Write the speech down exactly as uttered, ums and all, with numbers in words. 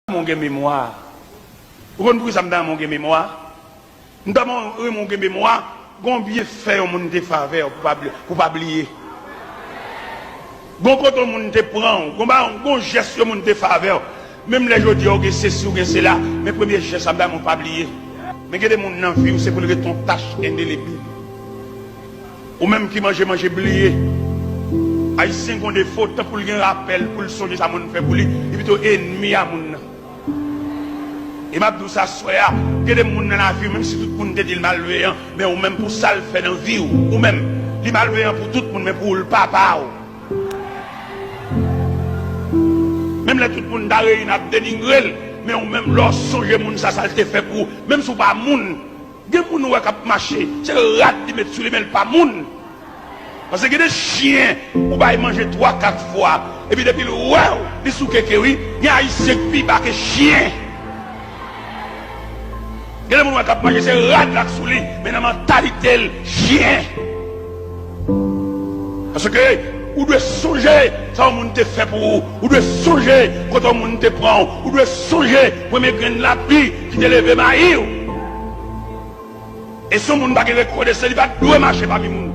renmen w gen memwa. Ou konn poukisa m ta renmen w gen memwa? M ta renmen w gen memwa. Gon byenfè yon moun te fè avè w pou pa bli-, pou pa bliye. Gon kote yon moun te pran w, gon ba, gon jès yon moun te fè avè w. Menm lè jodi a ou gen sesi, ou gen sela, men premye jès la m ta renmen w pa bliye. Men gen de moun nan vi w, se pou l ret yon tach endelebib. Ou menm ki manje, manje bliye. Ayisyen gen yon defo, tankou l gen rapèl pou l sonje sa moun fè pou li, li pito enmi a moun nan. E m ap di w sa aswè a, gen de moun nan lavi w, menm si tout moun te di l malveyan, men ou menm pou sa l fè nan vi w, ou menm, li malveyan pou tout moun, men pou ou l pa pa w. Menm lè tout moun ta reyini ap denigre l, men ou menm lè w sonje moun sa, sa l te fè pou ou, menm si w pa moun, gen moun ou wè k ap mache, se rad li met sou li, men l pa moun. Paske gen de chen ou bay manje twa, kat fwa, epi depi l wè w, li sou keke wi, gen ayisyen k pi ba ke chen. Gen de moun ou wè k ap mache, se rad la k sou li, men nan mantalite l, chen. Paske ou dwe sonje sa yon moun te fè pou ou, ou dwe sonje kote yon moun te pran w, ou dwe sonje premye grenn lapli ki te leve mayi w. E si yon moun pa gen rekonesans, li pa dwe mache pami moun.